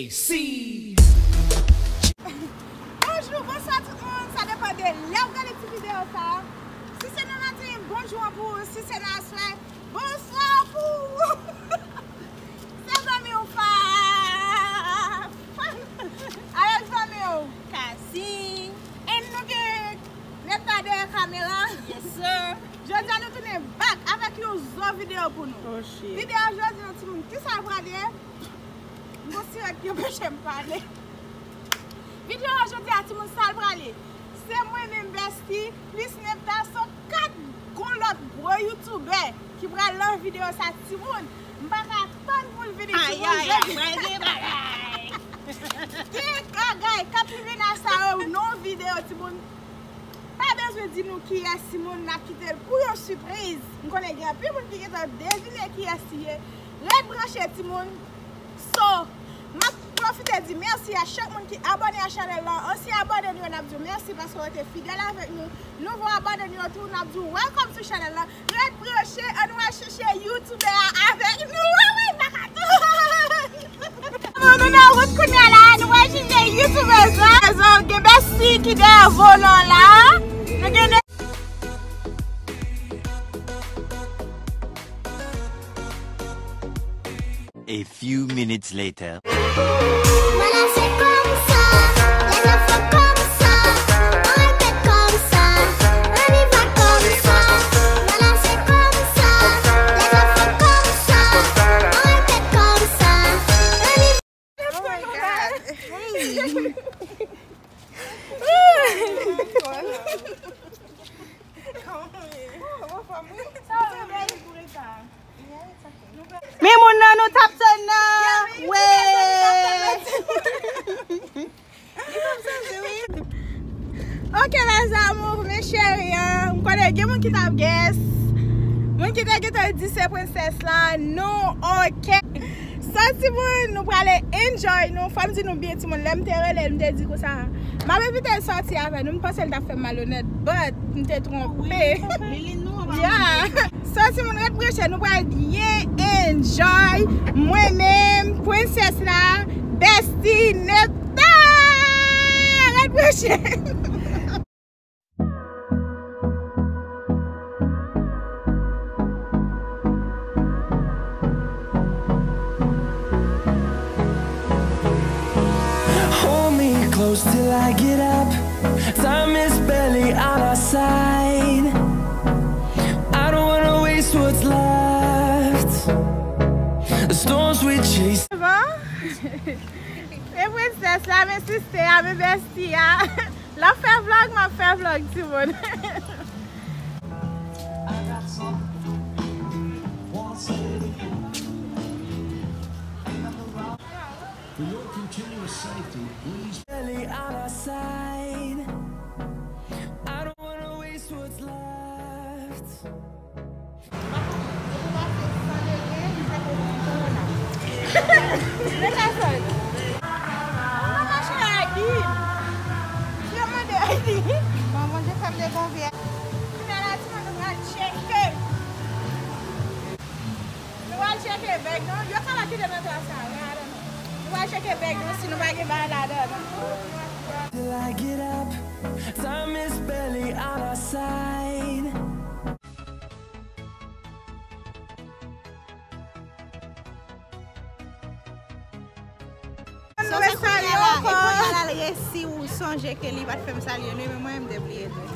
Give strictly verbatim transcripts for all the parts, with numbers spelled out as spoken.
Si. Bonjou, bonswa tout moun. Sa depann de lè w gade ti videyo sa a. Si se nan maten, bonjou an pou ou. Si se nan aswè, bonswa an pou ou. Se zanmi w Faf avèk zanmi w Kasim. E nou gen Netta dèyè kamera. Yes, sir. Jodi a nou tounen back avèk yon zò videyo pou nou. Oh, shit. Videyo jodi a, timoun, kisa l pral ye? M gon sirèt ki anpeche m pale. Videyo a jodi a, timoun, sa l pral ye. Se mwen menm, Bestie, plis Nepta, son kat gon lòt gwo youtubè ki pral nan videyo sa, timoun. M pa ka tann pou l vini, timoun. Ayayay, jodi pral gen bagay. Gen bagay k ap rive nan sa yo, nan videyo, timoun. Pa bezwen di nou kiyès, timoun, n ap kite l pou yon sipriz. M konnen gen anpil moun ki gentan devine kiyès li ye. Ret branche, timoun. So, m ap pwofite di mèsi a chak moun ki abòne a chanèl la. Ansyen abòne nou yo, n ap di w mèsi paske w rete fidèl avèk nou. Nouvo abòne nou yo tou, n ap di w welcome to chanèl la. Ret branche, ann al chèche youtubè a avèk nou. Wi, wi, m pa ka tou. Nou nan wout kounye a la, nou al chèche youtubèz la. Rezon, gen Bestie ki dèyè volan la. Nou gen A few minutes later. Voilà, c'est comme ça, les enfants comme ça, on répète comme ça, on y va comme ça. Voilà, c'est comme ça, les enfants comme ça, on répète comme ça, on y va. Oh my God. Hey. Men moun nan nou t ap tann nan. Wi. Ok, mes amours, mes chéris, hein. M konnen gen moun ki t ap guess. Moun ki te gentan di se prensès la, non, ok. So, timoun, nou prale enjoy nou. Fò m di nou byen, timoun, lè m te rele l, m te di konsa, m ap envite l sòti avè nou. M panse l t ap fè m malonèt, but m te twonpe. Yeah. So, timoun, ret branche, nou pral byen enjoy. Mwen menm, prensès la, Bestie Nepta. Ret branche. Hold me close till I get up. Time is barely on our side. I don't wanna waste what's left. The storms we chase. Bon. Men prensès la, men sista a, men bestie a. Lè w fè vlog, m ap fè vlog, timoun. For your continuous safety, please. Barely on our side. I don't wanna waste what's left. Mwen ka sot. Mwen pa mache a I D. Yo mande I D. Mwen mande fè m dekonvye. Kounye a la, timoun, nou pral tcheke. Nou pral tcheke bèg nou. Yo ka pa kite nan tras la. Nou pral tcheke bèg nou si nou pa gen bagay ladan, non. Till I get up, time is barely on our side. So, se kounye a la, e kounye a la, e si ou sonje ke li pa t fè m salye nou, men mwen, m te bliye tou.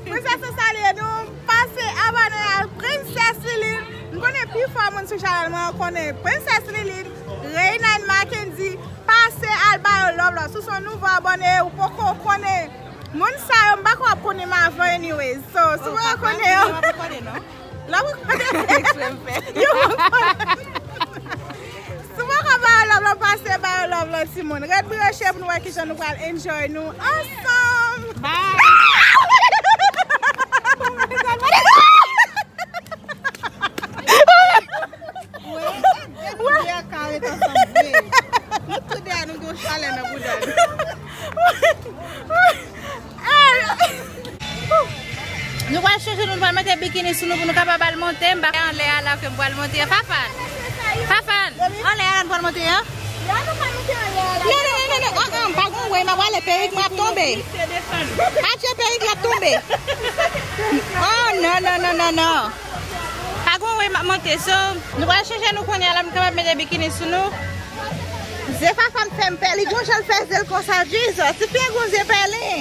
Prensès, ou salye nou, pase abòne a Prensès Liline. M konnen pifò moun sou chanèl mwen an konnen Prensès Liline, Reynald Mackendy, pase al ba yo love la. Si w se yon nouvo abòne, ou poko konnen moun sa yo, m pa kwè w ap konnen m avan anyways. So, si w rekonnen yo. Love rekonnen. Yo rekonnen. Si w poko ba yo love la, pase ba yo love la, timoun. Ret branche pou nou wè kijan nou pral enjoy nou ansanm. Bye. Wi, e nou de a ka ret ansanm vre. Nou tou de a nou gen yon chalè nan bouda nou. Nou pral chanje, nou pral mete bikini sou nou pou nou kapab al monte. M pa anlè a la ke m pral monte. Fafan! Fafan! Anlè a la nou pral monte, an? Non, non, non, non, non. Ah, ah, pa gon wè, m ap prale, perik mwen ap tonbe. Atye, perik la ap tonbe. Oh, non, non, non, non, non. Pa gon wè, m ap monte. So, nou pral chanje nou kounye a la, m kapab mete bikini sou nou. Zye Fafa m fè m pè, li gon jan l fè zye l konsa, Jesus, ti fi a gon zye pèlen.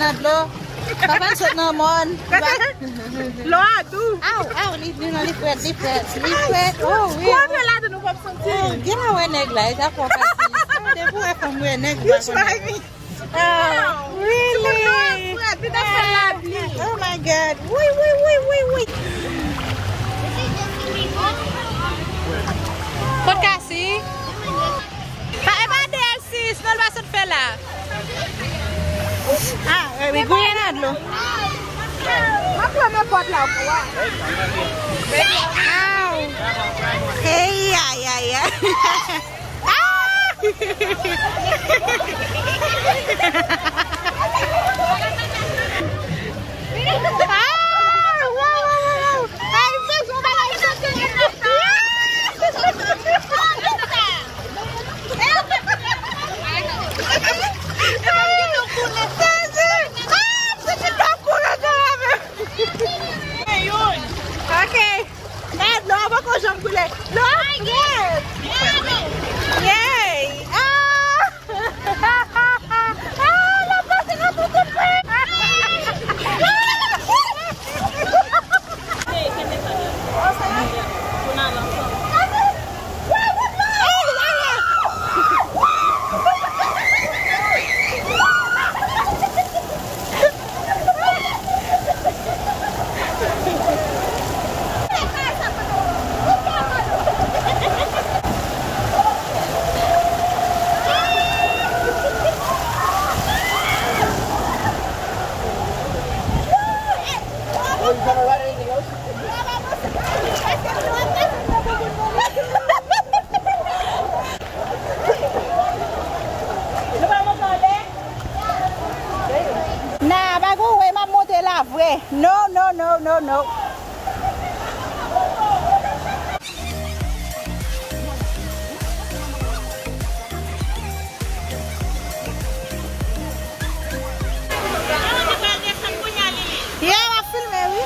Nan dlo. Papa n sot nan mòn. Lò a dou. Aw, aw, li, li, non, li frèt, li frèt, li frèt. Oh, wi. Pou antre ladan nou p ap santi. Oh, gen la wè nèg la, e ta fò fasil. Depi w wè fanm wè nèg, ou pa konnen. Ah, really? Timoun, lò a frèt, li ta fè lapli. Oh my God. Wi, wi, wi, wi, wi. Kot Kasi? Pa, e pa de Sis, non, l pa sot fè la. Ah, eh, wi, gouye nan dlo. M ap fèmen pòt la pou w. Aw. Hey, ay, ay, ay. Ah! Ah, wow, wow, wow, wow. Ay, m bezwen bagay sa. Ok. Gad, dlo a poko janm koule. Dlo a frèt. Yay! Ah! Ah, l ap pase nan tout, tout pwen. Nah, pa gon way, m ap monte la vre. No, no, no, no, no. Yeah, w ap filme, wi.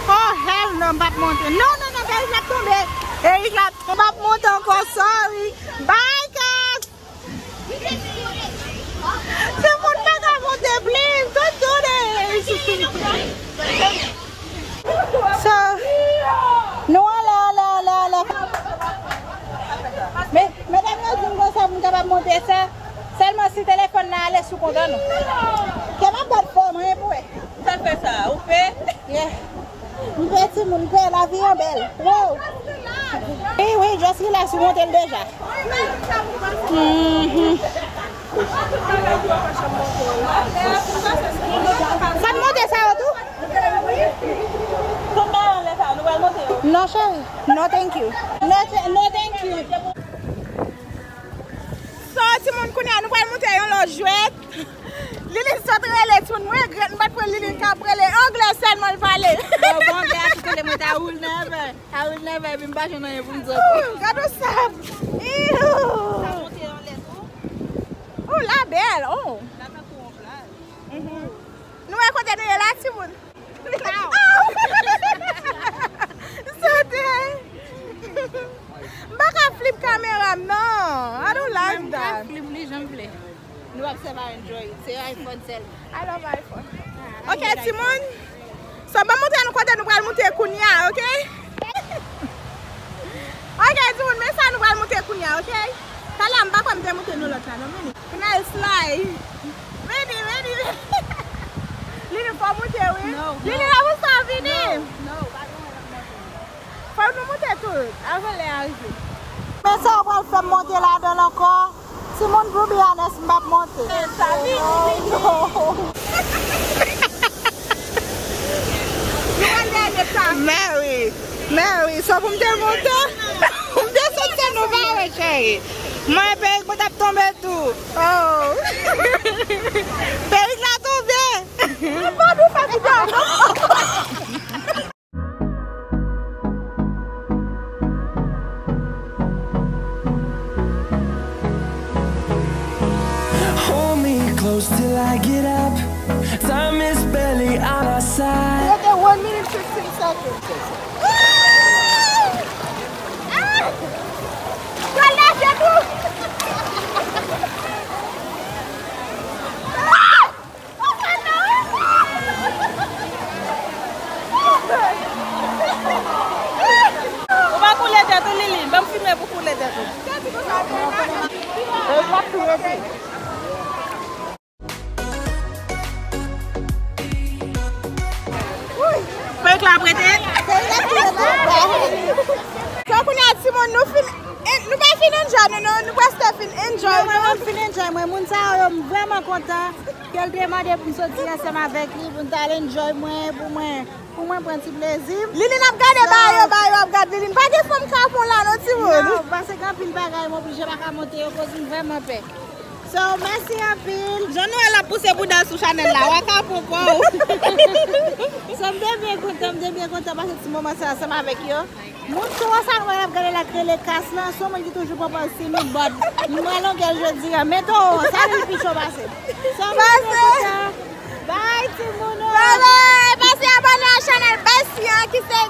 Oh, hell no, m p ap monte. Non, non, non, Eric la ap tonbe. Eric la ap tonbe, m p ap monte ankò, sorry. Bye, guys. Timoun pa ka monte, please, don't do this. So, nou anlè, anlè, anlè, anlè. Men, medam yo di m konsa pou m kapab monte sa. Sèlman si telefòn nan ale sou kont an nou. Kè m ap bat fò, mwen, pou wè. Sa fè sa, ou pè? Yeah. M pè timoun, m pè, lavi an bèl. Wow. Wi, wi, just relax, ou monte l deja. Mhm. Sa n monte sa yo tou? Tout bagay anlè sa, nou pral monte yo. Non, cheri. No, thank you. No, th- no, thank you. So, timoun, kounye a, nou pral monte yon lòt jwèt. Liline sot rele, timoun, mwen regrèt, m pa t kwè Liline ka ap rele. Anglè sèlman l pale. Bon, bon, anglè a tou tande mwen ta woul nan afè. I will never, epi m pa jwenn anyen pou m di ankò. Ooh, gad yon sab. Ew. Sa monte anlè tou. Oh, la bèl. Oh. La tankou yon plaj. Mhm. Nou wè kote nou ye la, timoun. Ow. Sote. M pa ka flip kamera m, non. I don't like that. Mwen m ka flip li jan m vle. Nou observe and enjoy. Se iPhone sèlman. I love iPhone. Ok, timoun. So, ban m montre nou kote nou pral monte kounye a, ok? Ok, timoun, men sa nou pral monte kounye a, ok? Talè a m pa kwè m te moute nou lòt la, non, Mini. Nice slide. Mini, Mini, Mini. Lini, fò moute, wi. No, Lini, no. La pou sa vini. No, no, pa gen mwen ap monte. Fò nou moute tout, avan lè a rive. Men sa w pral fè m monte ladan l ankò. Timoun, pou byanes, m p ap monte. Sa vini, vini. Nou pral dèyè sa. Mary, Mary, sa pou m te monte? M te sot se nou pa wè, cheri. Mwen, perik mwen t ap tonbe tou. Oh. Perik la tonbe. Mwen pa nou fè videyo, non. Hold me close till I get up. Time is barely on our side. Rete one minute fifteen seconds. Ah! Ah! Pral naje tou! Ah! Ou pa koule tèt ou, Liline. Ban m filme pou koule tèt ou. Pèk la prete. So, kounye a, timoun, nou fin, eh, nou pa fin enjoy, nou, nou, nou prèske fin enjoy, nou. Mwen, mwen fin enjoy, mwen. Moun sa yo, m vrèman kontan ke l te mande pou m soti ansanm avèk li, pou n t al enjoy mwen, pou mwen, pou mwen pran ti plezi m. Lili, n ap gade ba yo, ba yo ap gade Lili. Pa gen fanm kapon la, non, timoun. Non, paske gen anpil bagay, m oblije pa ka monte yo, koz m vrèman pè. So, mèsi anpil. Jan nou wè l ap pouse bouda l sou chanèl la, w a kapon pa w. So, m te byen kontan, m te byen kontan pase ti moman sa ansanm avèk yo. Moun tou sa nou wè l ap gade la k rele Kas lan, se yon moun ki toujou pran pòz timid, but m pran longè l jodi a. Men Toro, sa li pi cho pase. So, m te byen kontan. Bye, timoun. Bye bye. Pase abòne a chanèl Bestie an ki se